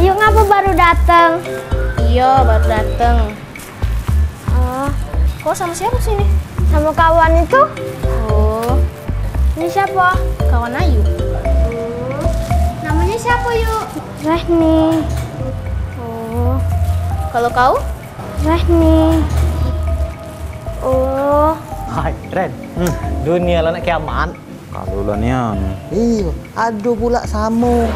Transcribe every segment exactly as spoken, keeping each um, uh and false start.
Yuk, ngapa baru dateng? Iyo, baru dateng. Oh. Kau sama siapa sini? Sama kawan itu. Oh. Ini siapa? Kawan Ayu. Oh. Namanya siapa, Yuk? Rahni. Oh. Kalau kau? Rahni. Oh. Hai, Ren. Hmm. Dunia lah nak kiamat. Kalu lah nian. Iyo, ado pula samo.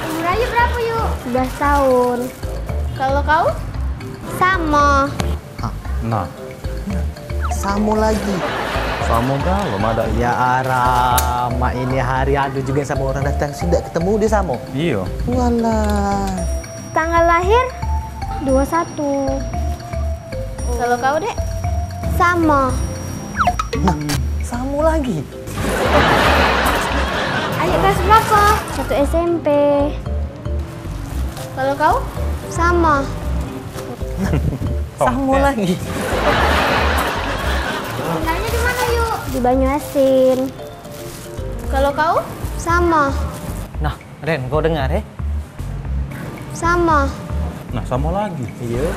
Umur Ayu berapo, Yuk? Sebelas tahun. Kalau kau? Samo. Hah, nah. Samo lagi. Samo galo madak. Ya arah, mak ini hari ado juga samo orang datang. Sudah ketemu dia samo. Iyo. Walah. Tanggal lahir? Dua satu. Kalau kau, Dek? Samo. Nah, samo lagi. Adik kelas berapa? Satu S M P. Kalau kau? Samo. Samo lagi. Tinggalnya di mana, Yuk? Di Banyuasin. Kalau kau? Samo. Nah, Ren, kau dengar, eh? Samo. Nah, samo lagi. Iyo.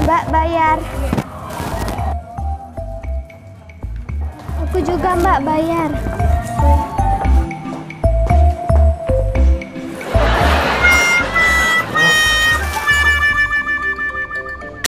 Mbak, bayar. Aku juga, Mbak, bayar.